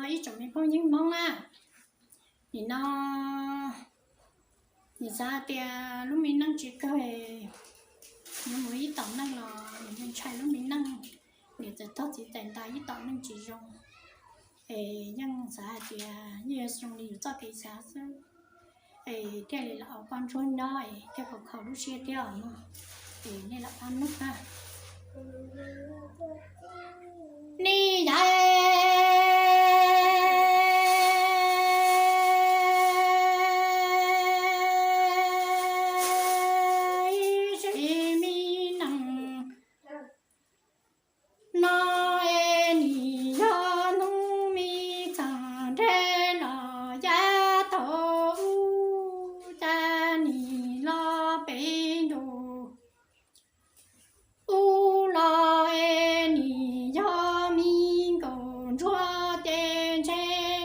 Ib tsoom me phooj ywg Hmoob na, nim no nws xav hais tias lub me neej tsis kawg, nws mus ib tom neej los nws ntshai lub me neej, nws txawm tog txiv txawm ntais ib tom neej tsis zoo. Es yeej xav hais tias yeej yuav zoo li yus txoj kev xav xwb, es thiaj li los ua poj ntsuag nyob es thiaj khaus khaus lub siab thiab os mog. Es nej lam pab nug na. Ni yav me nees no es nim yog hnub me txheem nreg los yav thaum ub, cas nim los peb ntus ub los es nim yog me nkaus ntsuag ces ntshe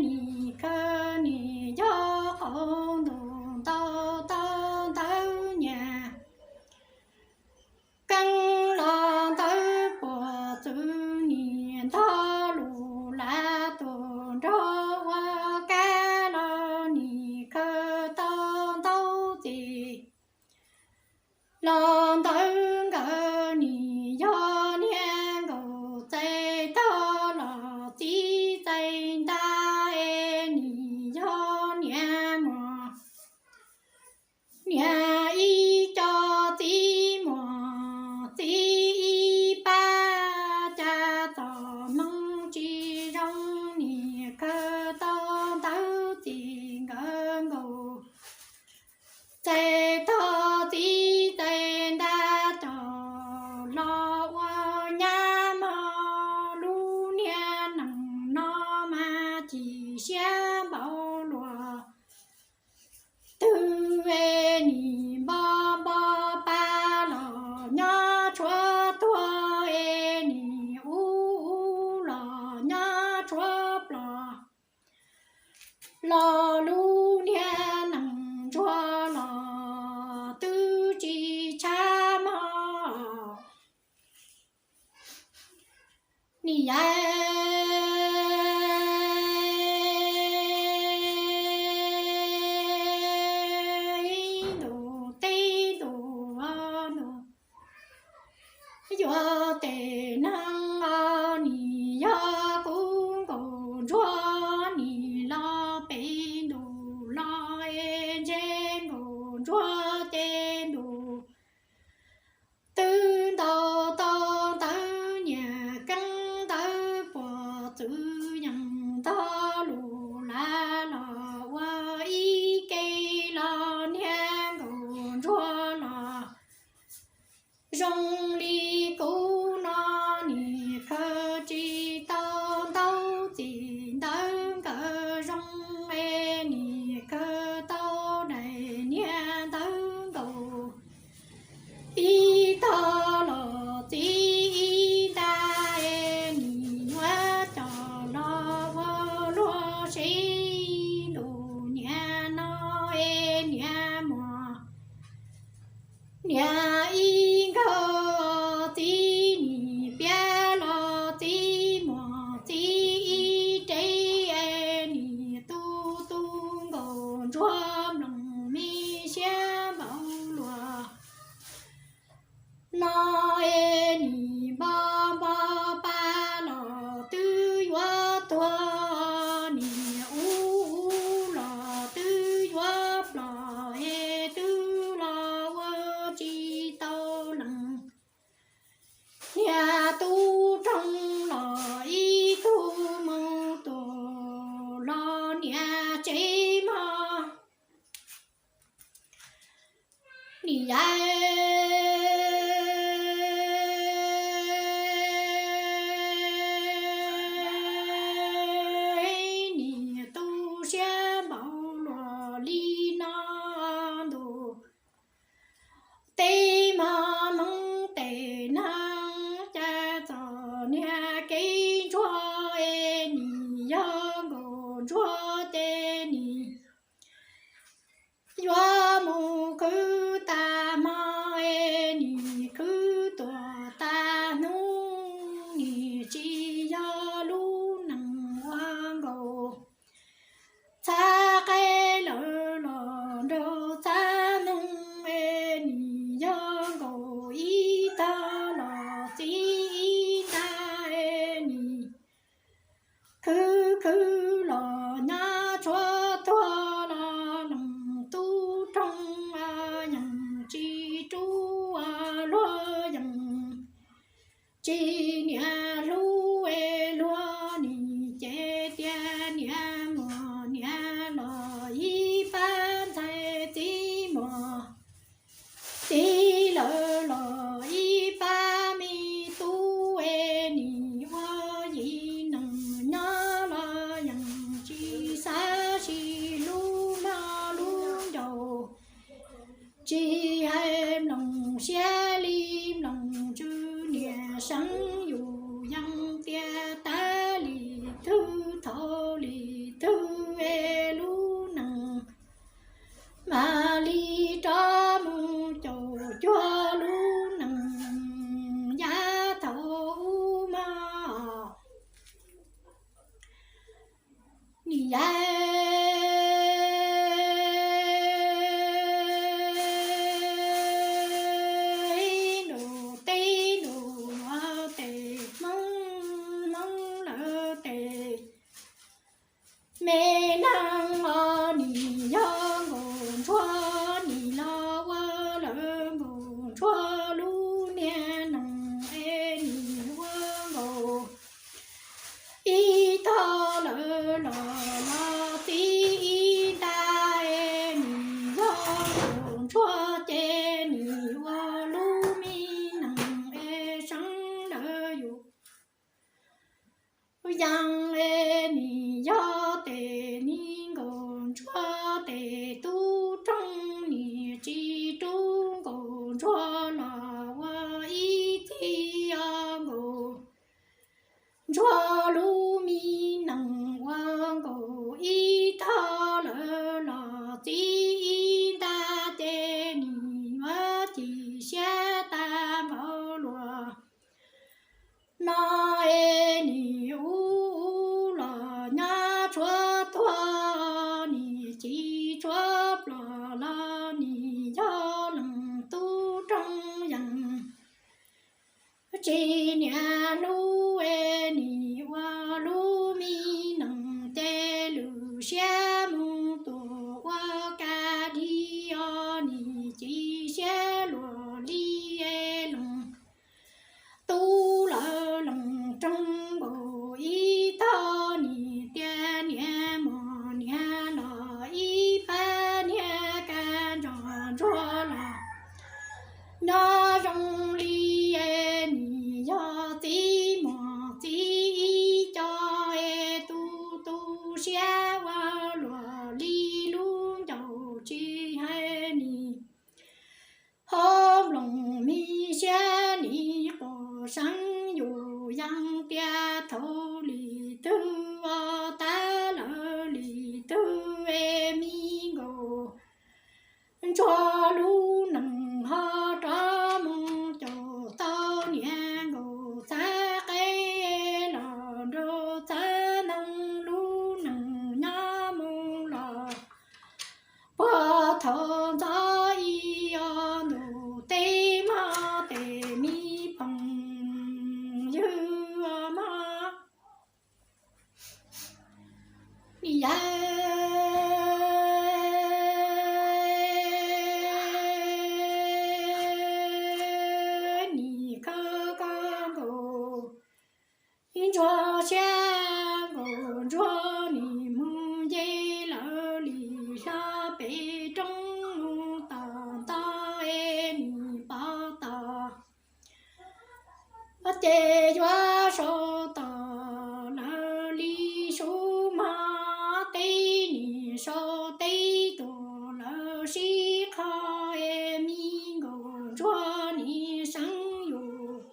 nim khaws nim yog qau ntuj ntau tau ntawv nyias keeb los ntawv puas txwv nim ntog lus lav tus nraug ua kab los nim khaws tau ntau txim los ntawv nkawd nim yog niag nkaus txais tog los txiv txais nta es nim yog niag muas niag ib co txiv muas txiv ib pab cas txom hmoo tsis zoo nim khaws tau ntawv txim nkawd nkaus txais tog txiv txais nta coj los ua nyab mog. Lub niag nees no mas chim siab npaum luaj twg es nim npo npo pa los nyob tshuav tuag es nim ub ub los nyob tshuav plos los lub niag nees ntsuag los twb tsis tshab mog. Ni yav ntus teb ntus ntus yuav tes neeg os, nim yog kuv nkaus ntsuag nim los peb ntus los es ntshe nkaus ntsuag ces ntus twb ntau tau ntawv nyias keeb ntawv puas txwv yees ntog lus lav los ua ib ke los niag nkaus ntsuag los zoo li kuv no nim khaws tsis tau ntau txim ntawv nkawd zoo es nim khaws tau daim niag ntawv nkaus ib tog los txiv ib nta es nim yuav coj los ua luag seb lus niag no es niag muas niag ib nkawg txiv nim piav los txiv muas txiv ib reb es nim tu tu nkaus ntsuag mloog me siab npaum luaj no es nim npo npo pa los twb yuav tuag nim ub ub los twb yuav plos es twb los ua tsis tau lees niag tub roog los ib tug mus tus los niag tsev mog. Nim yav nim tu siab npaum luaj li no ntus teb mog, Hmoob tes neeg cas txom niag kev ntsuag es nim yog nkaus ntsuag ces nim yuav mus khwv tas hmo es nim khwv tuag tas hnub, nim tsis yog lub nees ua nkaus niam muam niam los ib pab ntxhais, txiv muam txiv lawv los ib pab me tub, es nim ua yim neeg nyob los yeej tsis xav sim lub hmo lub ncaus, tsis hais mloog siab li mloog tswv niam seev yus yees tias tab li twg thaum li twg es lub neej mam li rov mus caum cuag lub neej yav thaum ub mog. Nim yav ntuj teb ntuj no tes Hmoob, Hmoob lawv tes me neeg os, nim yog nkaus ntsuag nim los ua lawv nkaus ntsuag lub niag neeg es nim ua nkaus ib tog lawv los los txiv ib nta es nim yog nkaus ntsuag ces nim ua lub me neeg es seev lawv yus yees es nim yog tes nim nkaus ntsuag tes tub roog nim tsis rub nkaus ntsuag los ua ib txhis os nkaus ntsuag lub me neeg ua nkaus ib tog lawv los txiv ib nta ces nim yuav chim siab tag npaum luaj no es nim ub ub los nyob tshuav tuag nim chim tshuav plom los nim yog leej tub roog yees tsis niam hlub es nim ua lub me neeg ces lwm siab mus tuam ua ka di os nim chim siab luag li es leej tub lawv leej roog nkaus ib tog nim tias niam muam niam los ib pab niag kaj ntsos ntsuag los nyob zoo li es nim yog txiv muam txiv ib co es tu tu siab ua luag li lub ncaus tsis hais nim ho mloog me siab nim quas seev yus yees tias thaum li twg os tab lawv li twg es me nkaus ntsuag lub neej ho rov mus caum tau niam nkaus txhav qe los nrog txhav ntoo lub neej nyob mus los puag thaum ntxov ib os ntuj teb mog tes me phooj ywg mog. Nim yav nim khawb koj nkaus ib ntsuag siab nkaus ntsuag nim mus nce lawv li hlo pem roob mus tom ntoj es nim pov tom ces yuav sau tom lawv li sub mog teb nim sau teb tuam lawv sib qho es me nkaus ntsuag nim seev yus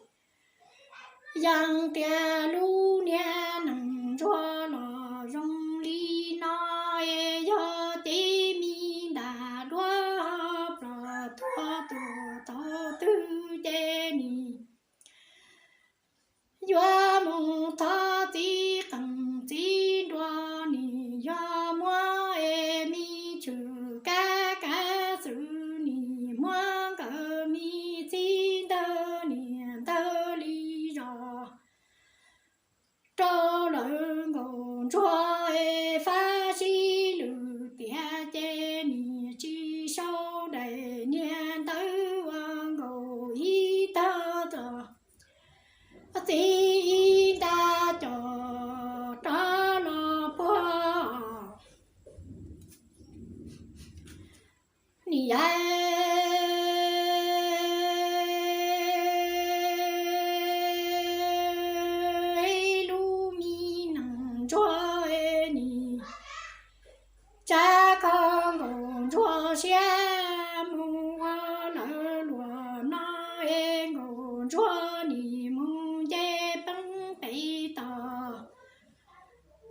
yees tias lub niag neej ntsuag los zoo li no es yog cev me ntam duab ho plom tuag tuam thaum twg ces nim yuav mus thov txiv qeej txiv nruas nim yog muab es me tshwm kab kab xwm nim muab nkawd me txiv ntawd niam ntawd li zos Yog ib lub me nees ntsuag nim tsa kho Nkauj Ntsuag siab mus ua lawv luag no es Nkauj Ntsuag nim mus nce peeb pem tog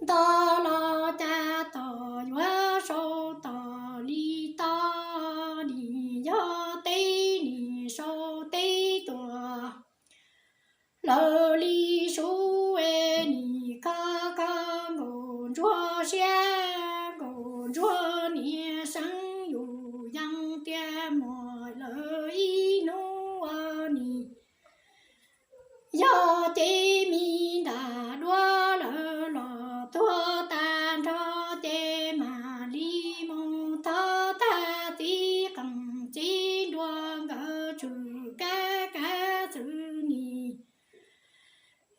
nto los cas tom yuav sau tom li toj nim yog teb nim sau teb tuaj lawv li sub es nim kho kho Nkauj Ntsuag siab Nkauj Ntsuag niam seev yus yees tias muaj lawv ib hnub ua nim yog ces me nram duab lawv los tuag tag nrho ces mam li mus thov tag txiv qeej txiv nruas nkawd tshwm kab kab xwb nim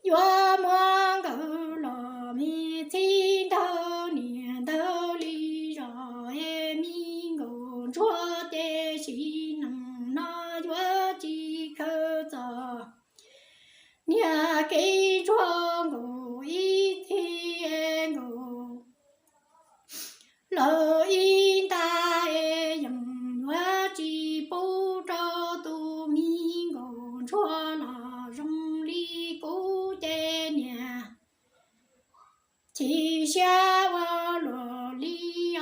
yuav muab nkawd los me txhij nrog niam ntawd li zos es me Nkauj Ntsuag ces sim neej no yuav tsis khaws txog niag kev ntsuag nkaus ib txhij nkaus lawv ib nta es yeej yuav tsis pub rau tus me Nkauj Ntsuag los zoo li kuv ces niam chim siab ua luaj li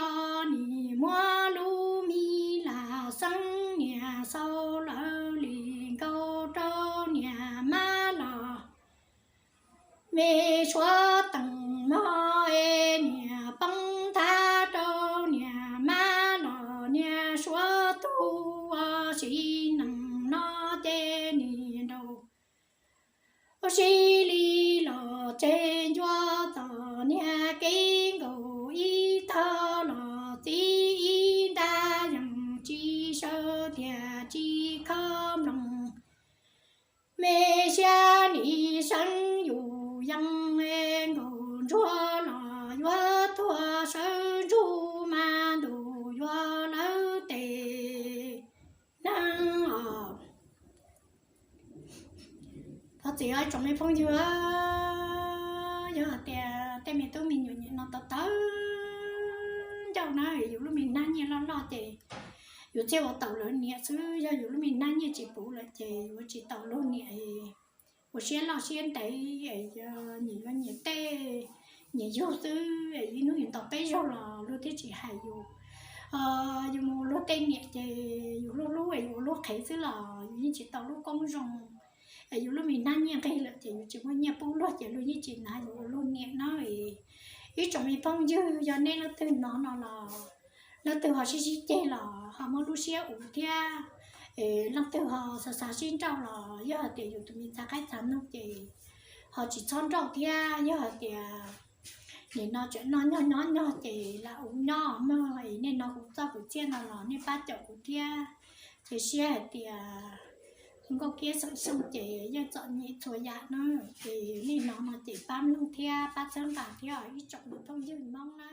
os nim muab lub me lam xeeb niam xaus lawv li nkaus rau niam mab los me suav teem mog es niam poob thab rau niam mab los niag suav tug ua sim neej no ces nim nraus ua si li los tseg ncua tom niag kev nkaus ib tog los txiv ib nta yeej tsis sawv tiag tsis kho mloog me siab nim seev yus yees Nkauj Ntsuag los yuav tuag sawv ntsug mas ntuj yuav lawv tes neeg os. Thov txim os tsoom me phooj ywg, yog hais tias tej me tub me nyuam nim no tawv tawv ncauj na, yus lub me hnab nyiaj loj loj ces yus thiaj ua tau luag niam xwb, yog yus lub me hnab nyiaj tsis puv lawm ces yuav tsis tau luag niam. Ua siab loj siab ntev, nyias yuav nyias tej, nyias yug xwb, ib hnub yus ntaus peb zaug los luag thiaj tsis hais yus. Yus mus ua luag tej niam ces yus hlub hlub es yus ua luag qhev xwb los yus yeej tsis tau lub koob zoo. Es yus lub me hnab nyiaj nqig lawm ces yus tsis muaj nyiaj pub luag ces luag yeej tsis hnav yus ua luag niam na. Ib tsoom me phooj ywg, yog nej leej twg hnov no los leej twg ho sib sib ceg los ho muab lub siab uv thiab, leej twg ho xav xav sib nrauj los yog hais tias yus tus me txhav qaib txhav noog ces ho tsis txhob nrauj thiab. Yog hais tias nim no tseem noj nyob nyob nyob ces lam uv nyob mog. Es nej hnov kuv txoj kwv txhiaj no los nej pab caum kuv thiab. Cia siab hais tias Nkauj Kiab Xeem Xyooj ces yeej txom nyem txhua yam na, ces nej hnov no ces pab mloog thiab pab txhawb nqa thiab ib tsoom me phooj ywg Hmoob na.